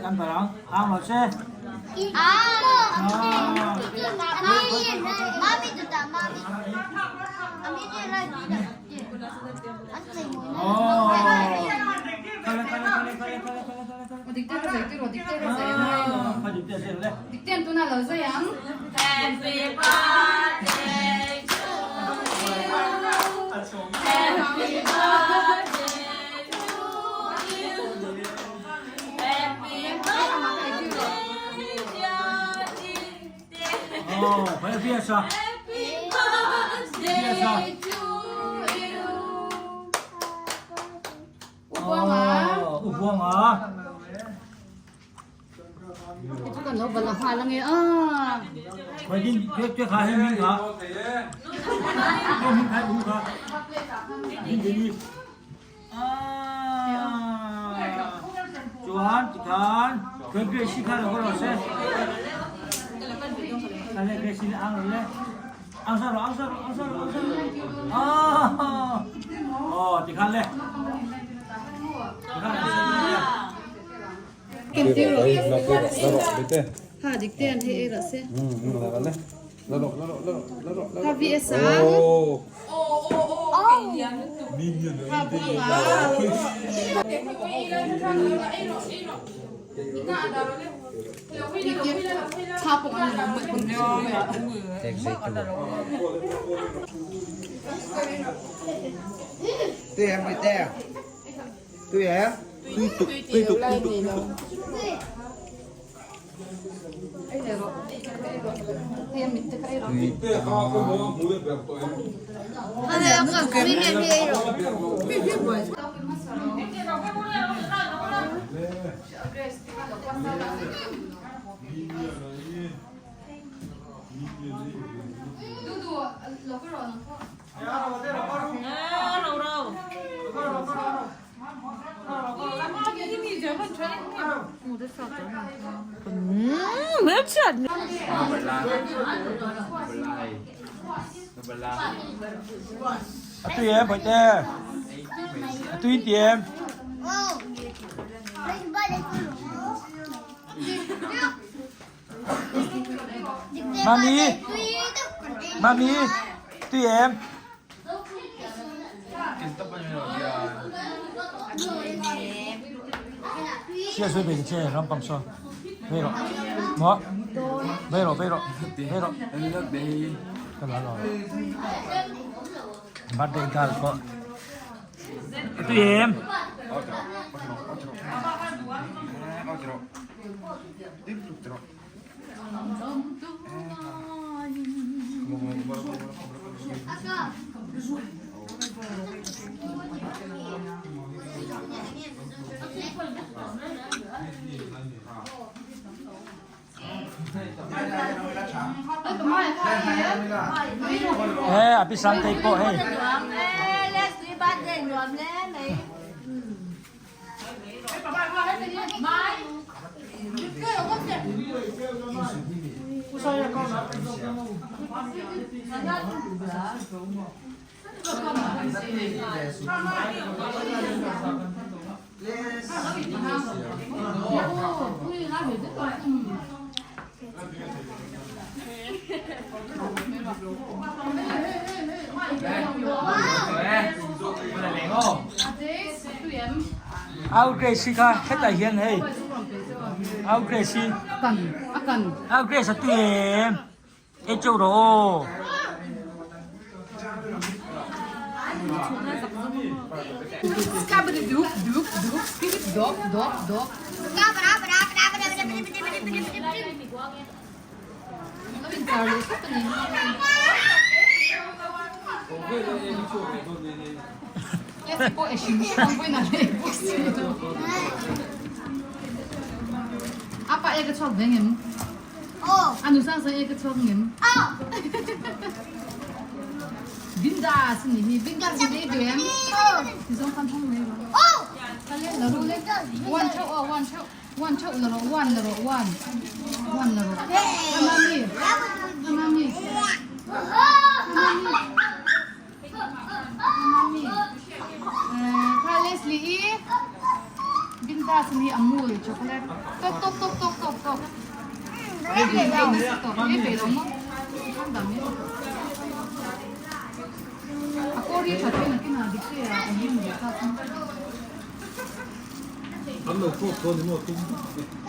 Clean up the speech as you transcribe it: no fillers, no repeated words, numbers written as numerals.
Kan barh ang. Ang lo che. Chuan tikhan Grace kha lo rawh se. Ale Grace le ang le. Ang sa ro ang sa ro ang sa ro ang sa ro. Ah. Oh tikhan le. Tikhan Ha dik te an hei ei rawh se. Ha VS a. Ha buanga. Tôi em bị tè. Tôi em. A tui em Bawihte? A tui ti em? Mami! Mami! Tui em? Sia sui pe che ram pam so. Vei rawh. Maw? Vei rawh, vei rawh. Vei rawh. Ka la lo. Birthday girl pawh. Tui em? He a pi sang tei pawh hei. Au Grace kha hetah hian hei Au Grace Au Grace a tui em ei chauh rawh aw. An lo kawp dawn ni maw tum.